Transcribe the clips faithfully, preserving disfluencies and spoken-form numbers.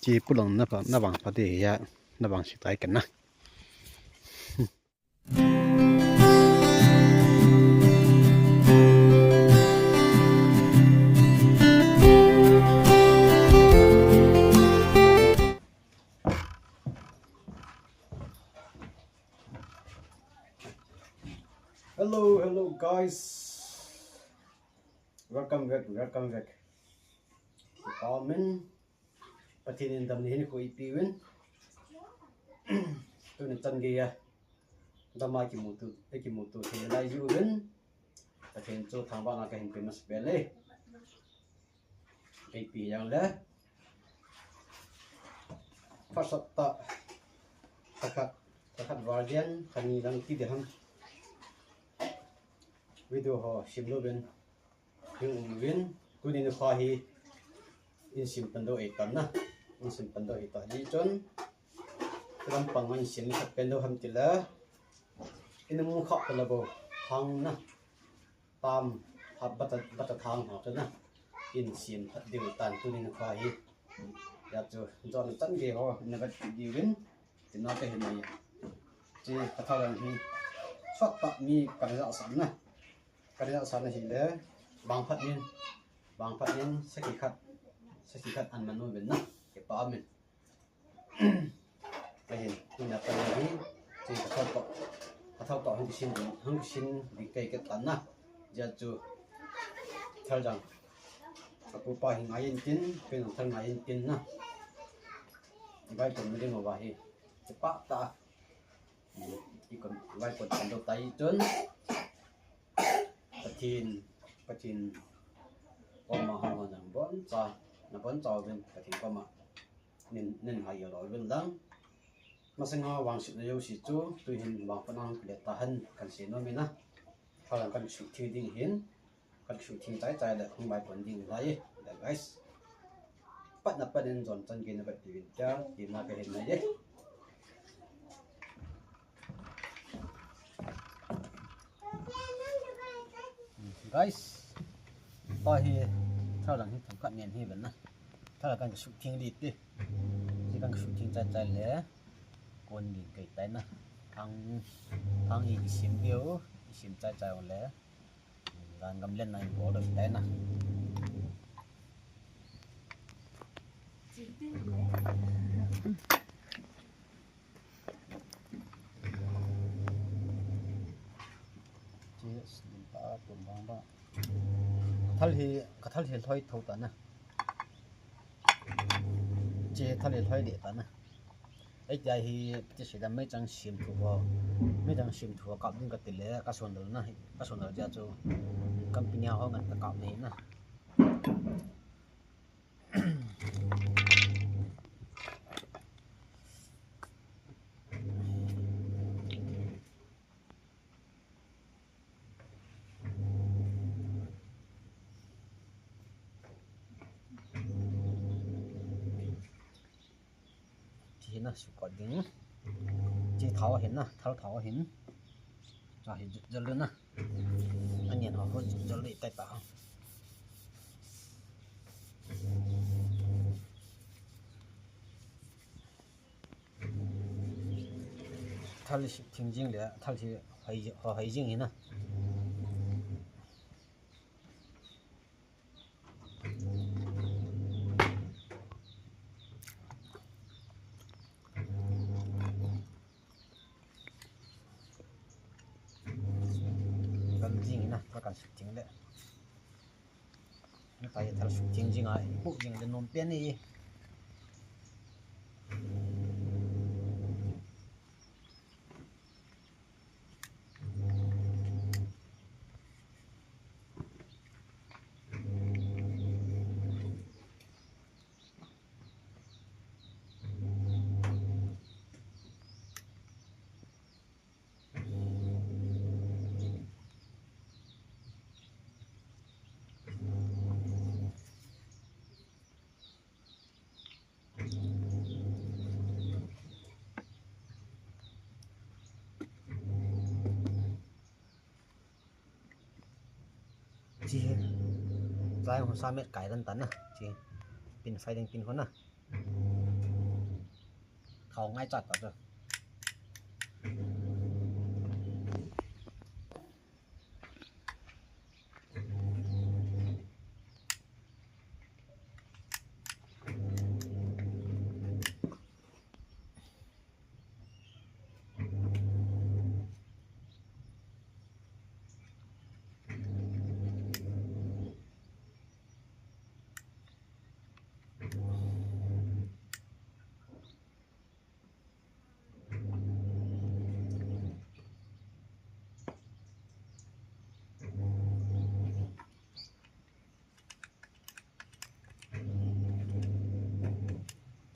Kipulang na pa, na vang pa de ya, na vang si tai ken na. Hello, hello, guys. Welcome back, welcome back. Amen. Pathen in damna hin kho ipi uvin. Tuni chan geiya dama kimuto, kimuto thei lai jiuvin. Pathen chu thangvahna kahin pe masa peh e. Ipi jong le. First of all, thakhat, thakhat val jen, thani lang ti ding ham. Video ho sim louvin. Hing um uvin, tuni nikho hi, in sim pan doh e tan na. In sim pan doh e tan. Hijeh chun, lampang in sim khat pen doh ham tile. In mu kha pala bo, thang na. Tam, ha, bata, bata thang ho chu na. In sim khat diu tan, tuni nikho hi. Hijeh chun, jon chan gei ho, na vet diuvin. Tina kahin nei. Che ka thau dang hi. Sot tah mi ka ja sa na. Ka ja sa na hile. Bang phat nin. Bang phat nin sakhi khat. Sakhi khat an man uvin na. Kipah amen. Kahin. Tina ka nei hi. Che ka thau toh. Ka thau toh hung kisin ding. Hung kisin ding kei ke tan na. Hijeh chun. Thal jang. Ka pu pa hi ngai in tin. Pen thal ngai in tin na. Vaipon na ding uva hi. Kipah tah. I kon, vaipon kan doh tai chun. Pathen, Pathen koma hung hon naboncha, naboncha uvin Pathen koma. Nin, nin hai lo uvin lang. Masanga vangsetna jouse chu, tuhin vangphatna hung kile tahen kan sei nom in a. Thal jang kan suhtheng ding ahin. Kan suhtheng chai chai le hung vaipon ding lai e. Le guys. Patna pat in jon chan gei na vet diuvin tia, tina kahin nei e. Guys. Pa hi, thal jang hi themkhat nen hi ven na. Thal jang kan suhtheng ding ti. Ti kan suhtheng chai chai le. Kon ding kei tai na. Thang, thang i sim diu, i sim chai chai le. Gan gam len na in bol doh tai na. Cheers, lim pa tum bang bang. Thal hi, ka thal hi lhoi tho ta na. Che thal hi lhoi deh ta na. Ei tia hi, ti sei dam meichang sim thu ho. Meichang sim thu ho kap ding ka ti le, ka son dal na, ka son dal jeh chu. Company ho ngan ka kap ni na. Ti hi na, sukot ding. Ti thao hin na, thal thao hin. Cha hi jol na. Onion ho ho jol ding tai ta. Thal hi thing jing le, thal hi hoi, ho hoi jing hi na. Kan jing hi na, thal kan suk jing le. Hitia hi thal suk jing jing a, i pu jing le nom pen e. Chi hi. Lai hon sa met kai dan ta na. Chi. Pin fai ding pin hon na. Kau ngai chat ta chu.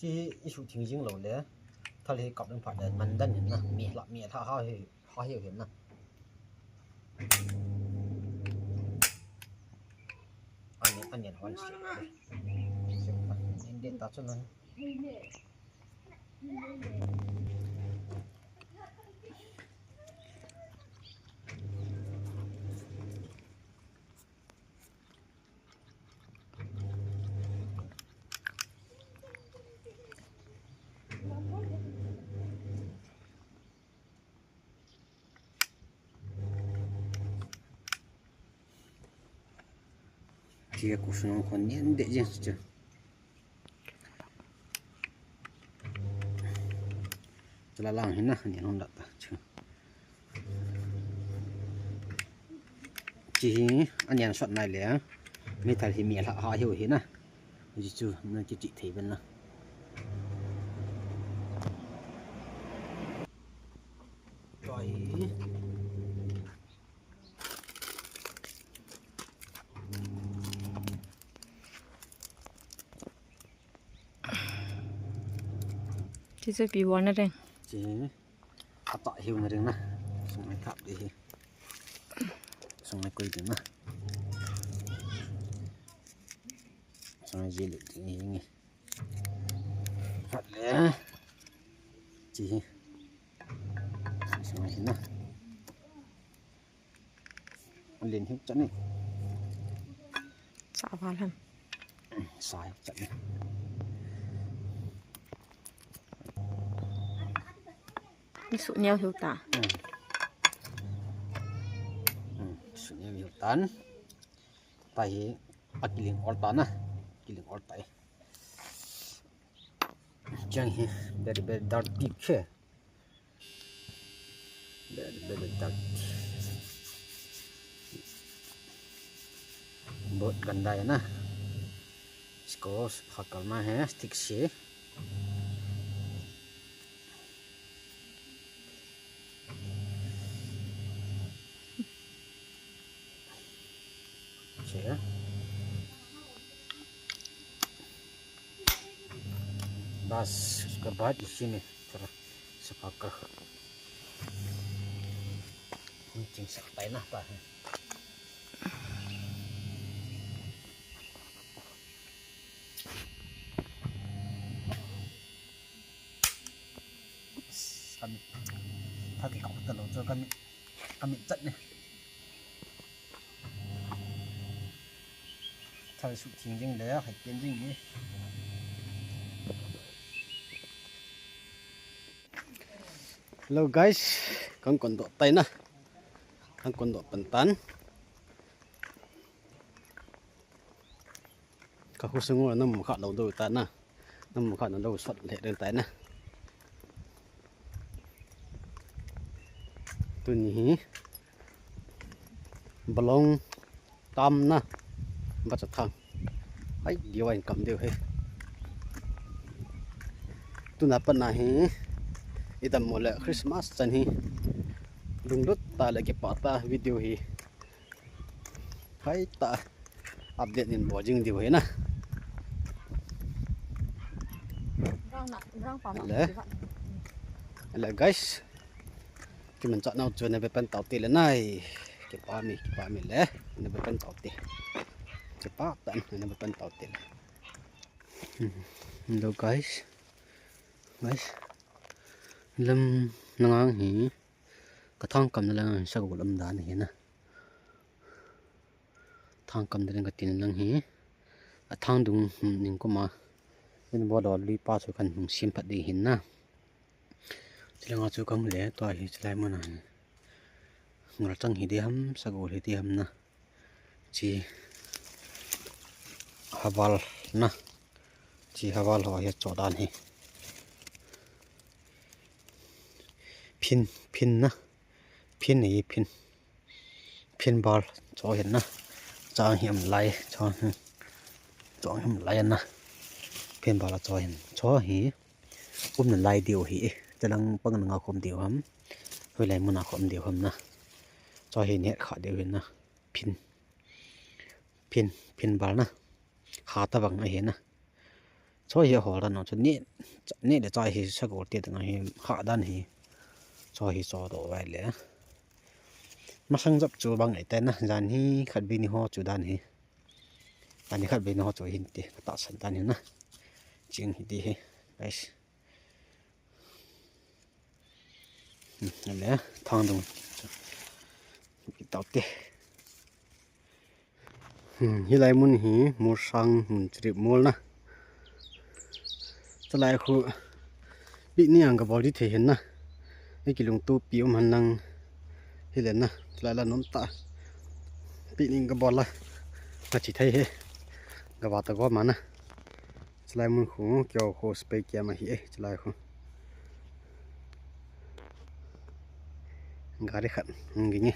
Chi isuh thing jing lou le. Thal hi kap ding phat le man dan hin na. Mi hla, mi hla ha hi, ha hi hin na. Onion, onion hon si. Inde ta chu na. Chia kusung khon nian de jeng chu. Chala lang hin na nian hon da ta chu. Chi hi onion sot nai le. Mi thal hi mi hla ha hiu hi na. Ji chu na ki chi thei ben na. Tua hi. Chi chu pi bol na ding. Chi. Ata hiu na ding na. Sung mai thap di hi. Sung mai koi di na. Sung mai ji le di hi ngi. Phat le. Chi hi. Sung mai na. Len hiu chan ni. Sa val han. Sa hiu chan ni. Ni su neo hiu ta. Hmm. Hmm. Su neo hiu tan. Ta hi akiling ol ta na. Kiling ol ta. Chang hi. Very, very dirty khe. Bel, bel, bel, tak. बहुत गंदा है ना, इसको साफ करना है ठीक से। अच्छा। बस, उसके बाद इसी में थोड़ा सफा कर, चिंसक तैना आता है। Kami, thagi kau ta lo cho kami, kami chat ni. Thal su thing jing le, hai pen jing ni. Hello guys, kan kon doh tai na. Kan kon doh pan tan. Ka khu sung u nam kha lo do ta na. Nam kha na lo sot le den tai na. Tuni hi. Balong tam na. Ba cha thang. Hai, diwai kam diu he. Tuna pat na hi. Idam mo le Christmas chan hi. Lunglut ta le kipa ta video hi. Hai ta update in bol jing diu hi na. Rang na, rang pa na. Le. Le guys. Kiman chat nau chu na be pan tau ti le nai. Kipa mi, kipa mi le. Na be pan tau ti. Kipa tan na be pan tau ti le. Hello guys. Guys. Lam nangang hi. Ka thang kam na lang sa ko lam dan hi na. Thang kam ding ka tin lang hi. A thang dung, hmm, ning kuma. In bo do lui pa chu kan hung sim phat ding hin na. Chilanga chu kahung le, tua hi chilai muna hin. Ngol chang hi di ham, sagol hi di ham na. Chi haval na. Chi haval ho hi cho dan hi. Phin, phin na. Phin hi phin. Phin bal cho hin na. Chang hi um lai, cho hin. Chang hi um lai na. Phin bal cho hin. Cho hi. Umna lai diu hi. Chalang pang na nga khom diu ham. Hoilai muna khom diu ham na. Cho hi net kha diu hin na. Phin. Phin, phin bal na. Kha ta bang ahi na. Cho hi hol dan chu ni, ni le cho hi sagol te dang hi kha dan hi. Cho hi cho do vai le. Masang jap chu bang ai tai na, jan hi khat vei ni ho chu dan hi. Jan hi khat vei ni ho chu hin ti, ka tahsan dan hi na. Ching hi ti hi, guys. Hmm, le, thang dung. Tau te. Hmm, hilai mun hi, Mursang mun chirip mol na. Chulai khu, picnic ang ka bol di thei hin na. Ei kilungtopi um han lang hi le na. Chulai la nom ta. Picnic ka bol la. Ka chi thei hi. Ka va ta go ma na. Chulai mun khu, kio khu spray kiam ahi e, chulai khu. Gari khat, hung ging e.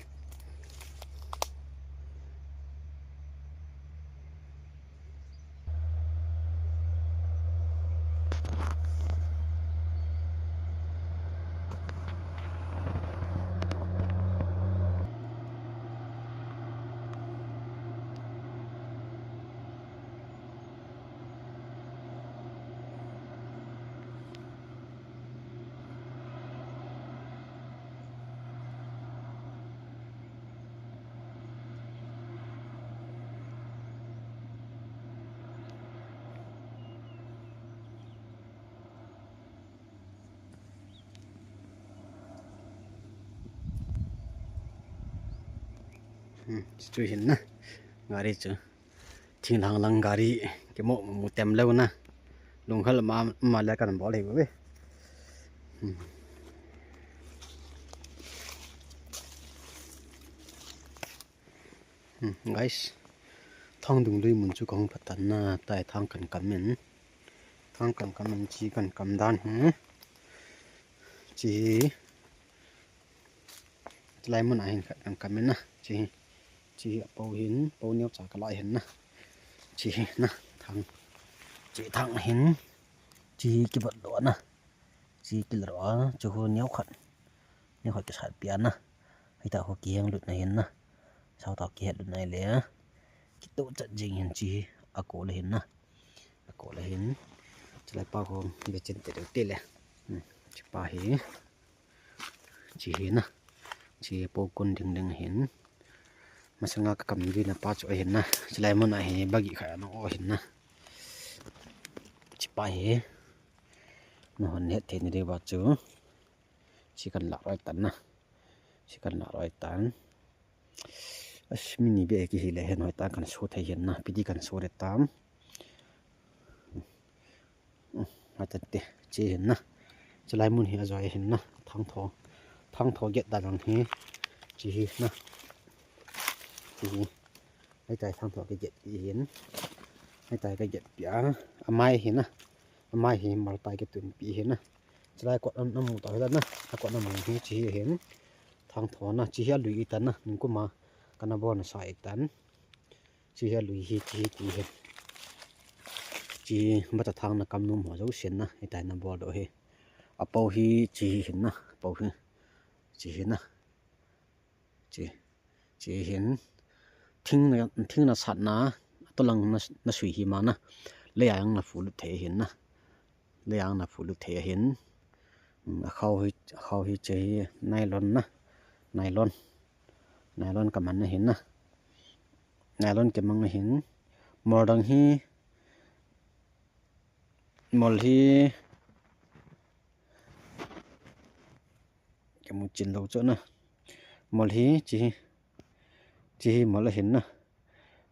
Hmm, chu hin na. Gari chu. Thing lang lang gari. Kimo mu tem leu na. Lung khal ma, ma le kan bol hi ve. Hmm. Hmm, guys. Thang dung lui mun chu kong patan na. Tai thang kan kam in. Thang kan kam in chi kan kam dan hi. Chi. Chulai mun ahin khat kan kam in na. Chi hi. Chi hi apo hin, po neo cha ka lai hin na. Chi hi na. Thang. Chi thang hin. Chi hi kibat lo na. Chi kil ro a. Chu hu neo khat. Neo khat kisat pia na. Hita hu kiheng lut na hin na. Sao tao kihet lut na le. Kitu chat jing hin chi hi. Ako le hin na. Ako le hin. Chulai pa hu. Be chin te te le. Hmm. Chi pa hi. Chi hi na. Chi hi po kun ding ding hin. Masanga ka kam vi na pa chu ahin na. Chulai mun ahi bagi kha na o hin na. Chi pa hi. Na hon het the ni de ba chu. Chi kan la roi tan na. Chi kan la roi tan. As mini be ki hi le hen hoi tan kan su thei hin na. Pidi kan su re tam. Atan te, chi hin na. Chulai mun hi ajoi hin na. Thang tho. Thang tho get da lang hi. Chi hi na. Chi hi. Ai tai thang tho ke get pi hin. Ai tai ke get pi a. Amai hi na. Amai hi mal tai ke tun pi hin na. Chulai kot an amu ta hi na. A kot amu hi chi hi hin. Thang tho na. Chi hi a lui i tan na. Nung kuma. Kana bon sa i tan. Chi hi a lui hi chi hi ti hi. Chi bata thang na kam nom ho jo sin na, hitai na bol do hi. Apo hi chi hi hin na, apo hi. Chi hi na. Chi, chi hin. Thing na, thing na sat na, atolang na, na sui hi ma na. Le yang na fu lut thei hin na. Le yang na fu lut thei hin. Mm, a khau hi, a khau hi chi hi nylon na. Nylon. Nylon ka man na hin na. Nylon ke mang na hin. Mol dang hi. Mol hi. Ke mu chin lo cho na. Mol hi chi hi. Chi hi mol a hin na.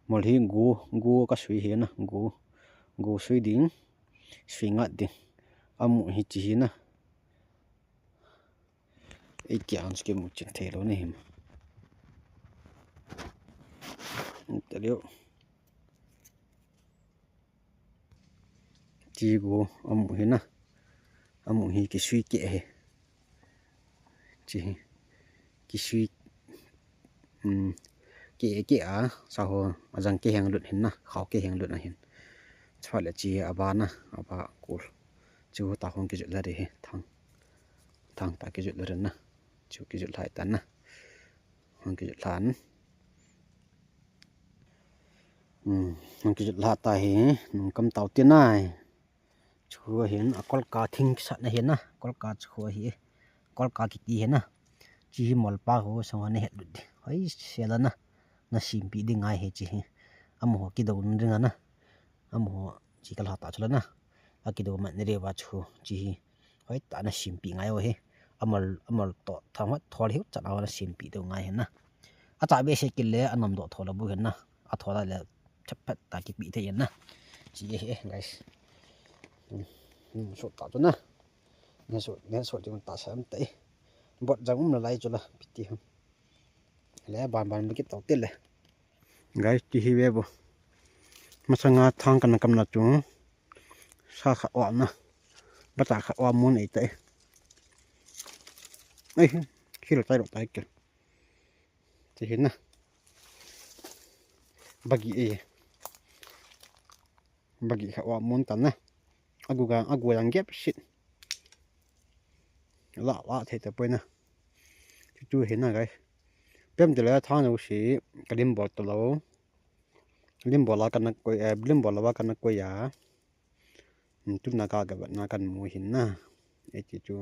Mol hi gu, gu ka sui hi na. Gu, gu sui ding. Sui ngat ding. Amu hi chi hi na. Ei kiang chu kimu chin thei lou na him. Talio. Chi gu amu hi na. Amu hi kisui ke hi. Chi hi. Kisui. Um, ke ke a sa ho ajang ke heng lut hin na. Khao ke heng lut na hin. Chua le chi aba na. Aba kul. Chu ta hong kijut la ri hi. Thang. Thang ta kijut la ri na. Chu kijut lai ta na. Hong kijut lan. Hmm, hong kijut la ta hi. Nung kam tau ti nai. Chu hin a kolka thing sat na hi na. Kolka chu hi. Kolka kiti hi na. Chi hi molpa ho sang na het lut di. Hoi sela na. Na simpi ding ngai hi chi hi. Amaho kidou ding na. Amaho chi kal ha ta chu la na. A kidou man ni re wa chu chi hi. Hoi ta na simpi ngai o hi. Amal, amal to tha ma thol hi cha na simpi dou ngai hi na. A cha be se kil le a nom do thol bu hi na. A thol le chaphat ta kipi te hi na. Chi hi guys. Hmm, hmm, so ta chu na. Ne so, ne so ding ta sam te. Bot jang um la lai chu la piti ham. Le ban ban bikit tau te le. Guys, ti hi ve bo. Masanga thang kan kam na chu. Sa kha wa na. Bata kha wa mun ei te. Ei, hi lo tai lo tai ke. Ti hi na. Bagi e. Bagi kha wa mun ta na. Agu ga, agu yang gep sit. La, la thei ta poi na. Chu chu hi na guys. Pem ti le thang no si kalim bol ta lo. Lim bol la kan koi, eh, lim bol la kan koi ya. Hmm, tu na ka ga na kan mu hin na. E ti chu.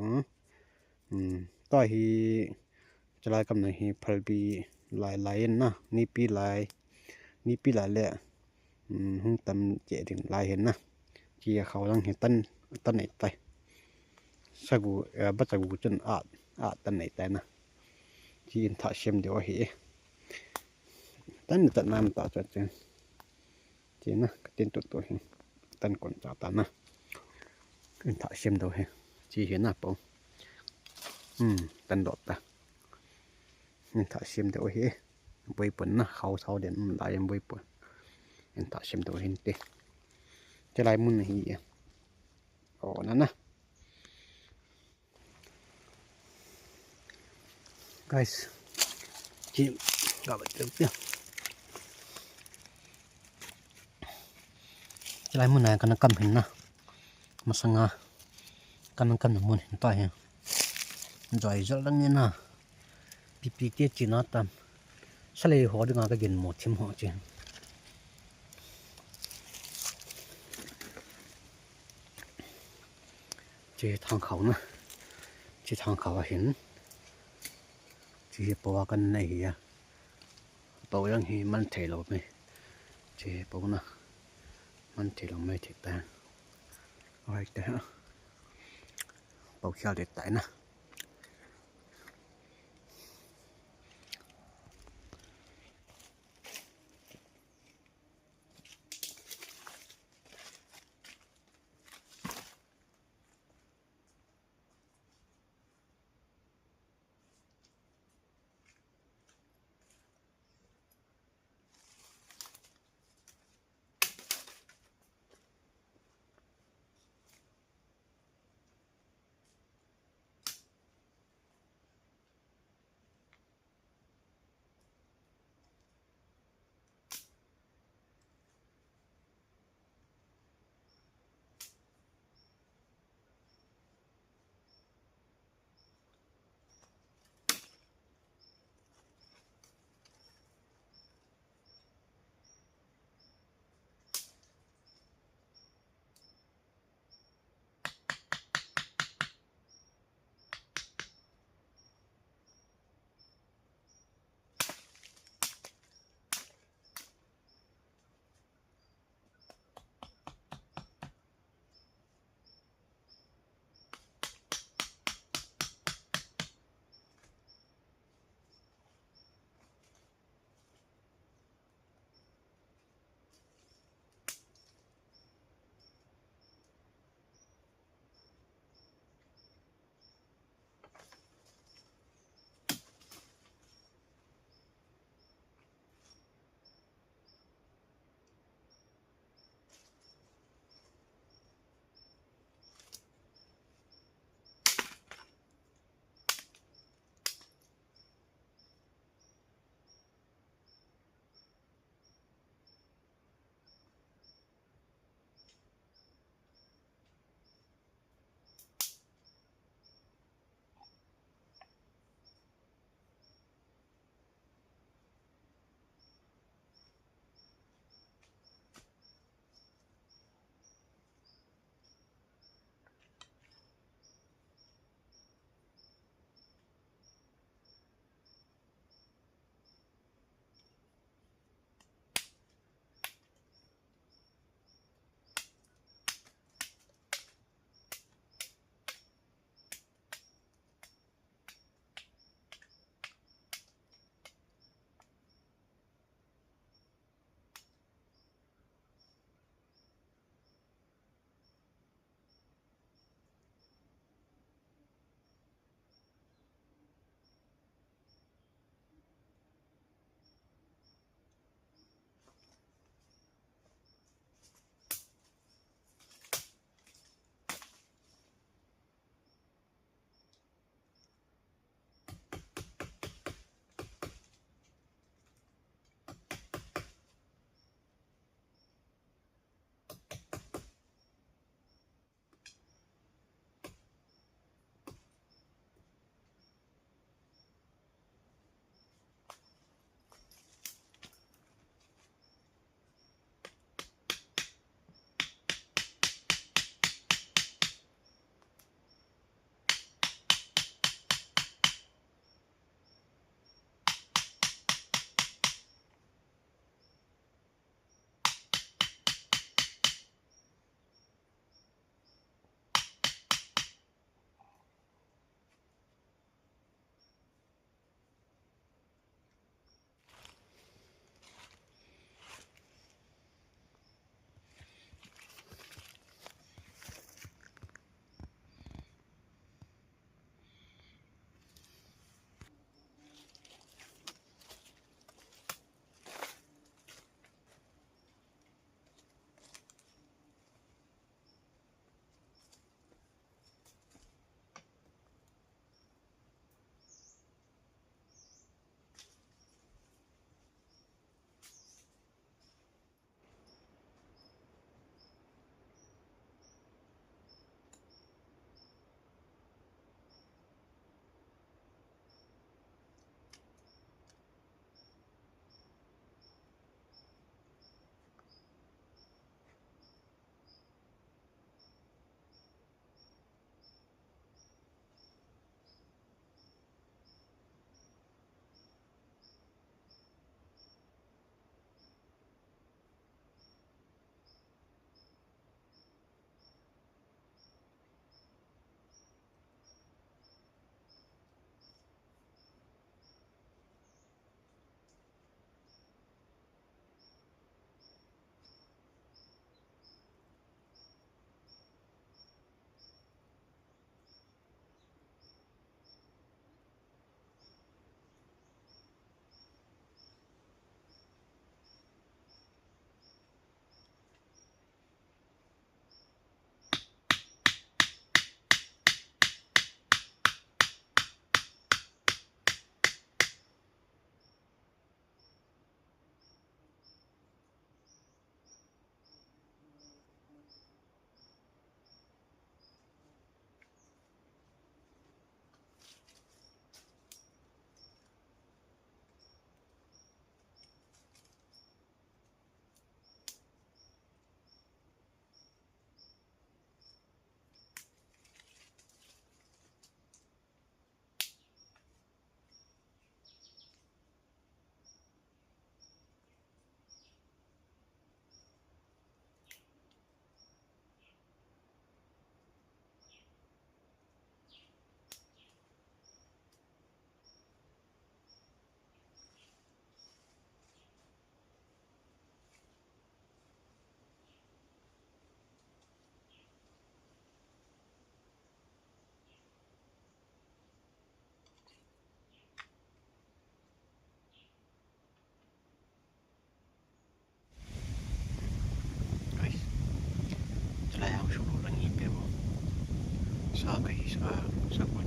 Hmm, ta hi chalai kam na hi phalbi lai lai in na. Nipi lai. Nipi lai le. Hmm, hung tam che ding lai hin na. Chi a khau lang hi tan, tan nei tai. Sagu, eh, ba sagu chun a, a tan nei tai na. Chi in tha sem deu hi. Tan tan nam ta cha chen. Chi na, ka tin tu tu hi. Tan kon cha ta na. In tha sem deu hi. Chi hi na po. Hmm, tan do ta. In tha sem deu hi. Boi pon na, khau sau den, um, lai in boi pon. In tha sem deu hin te. Te lai mun hi. O, na na. Guys, chi ga ba te. Chi lai mun na kan kam hin na. Masanga kan kam na mun hin ta hi. Joi jol dang ni na. Pipi te chi na tam. Salei ho dinga ka gin mo thim ho chi. Chi thang khau na. Chi thang khau a hin. Chi hi po a kan nei hi a. Po yang hi man thei lo mai. Chi hi po na. Man thei lo mai thei ta. Oi te ha. Po khial te tai na.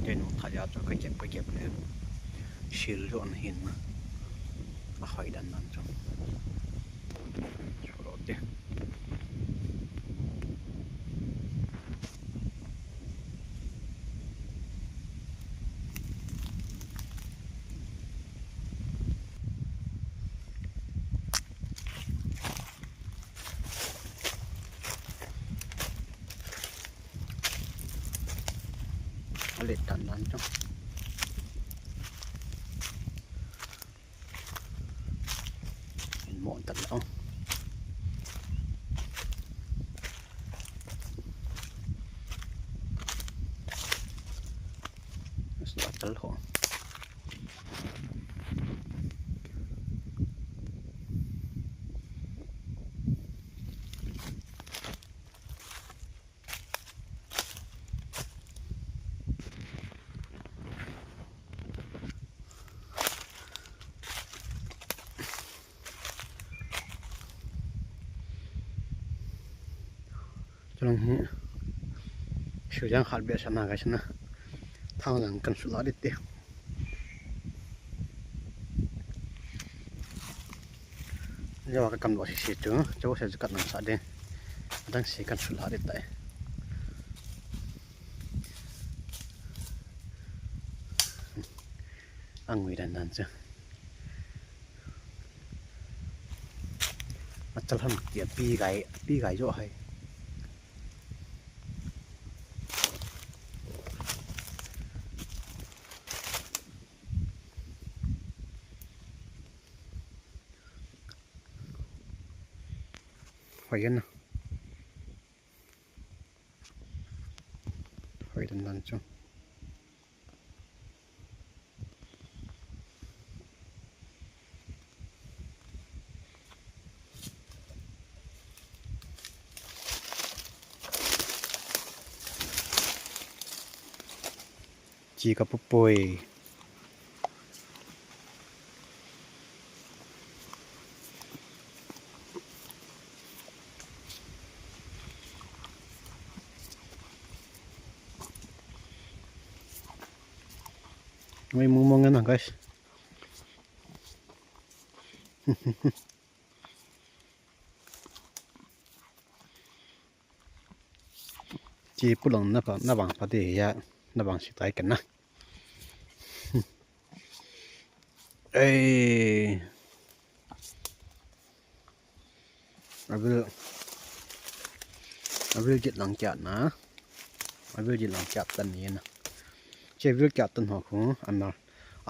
Kei nung thah a chu kakep kakep le. Sil jo na hin. Ahoi dan dan chu. Chu lo te. Alet dan dan chu. Mo tan lo. Asla tal ho. Chulang hi. Sujang khat behseh na guys na. Thang lang kan sula dit te. Jawa ka kam lo si si tu, jawa se kat nang sa de. Dang si kan sula dit tai. Angui dan dan chu. Achal ham tia pi gai, pi gai jo hai. Hoi na. Hoi dan dan chu. Chi ka pupui. Mai mong mong na guys. Chi pulang na pa, na bang pa ti ya, na bang si tai kan na. Ei. Avil, avil jit lang kiat na. Avil jit lang kiat tan ni na. Chi avil kiat tan ho khu, amar,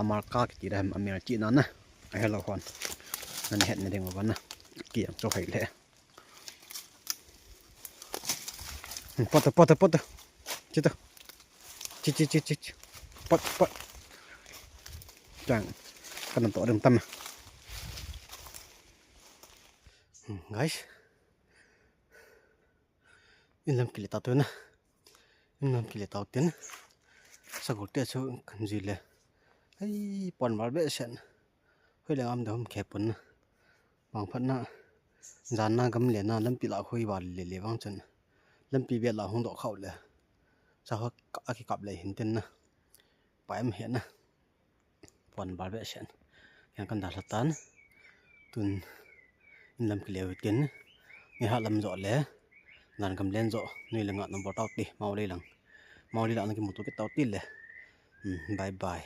amar ka kiti da, amar chi na na. Ahelo hon. Nan het na ding ba na. Ki ang cho hai le. Pot, pot, pot. Chito. Chi, chi, chi, chi, chi. Pot, pot. Chang. Kana to dem tam. Hmm, guys. In lam kile ta tu na. In lam kile ta tin. Sagol te chu kan ji le. Ai, pon val behseh. Hoi le am da hum khe pon na. Bang phat na. Jan na gam le na lampi la khoi val le le vang chun. Lampi be la hung do khau le. Sa ho a ki kap le hin tin na. Pa em he na. Pon val behseh. Yang kan da la tan. Tun in lam kile u tin. Ni ha lam jo le. Jan gam len jo. Nui le nga number tau ti. Mau le lang. Mau le lang ki mutu ki tau ti le. Hmm, bye bye.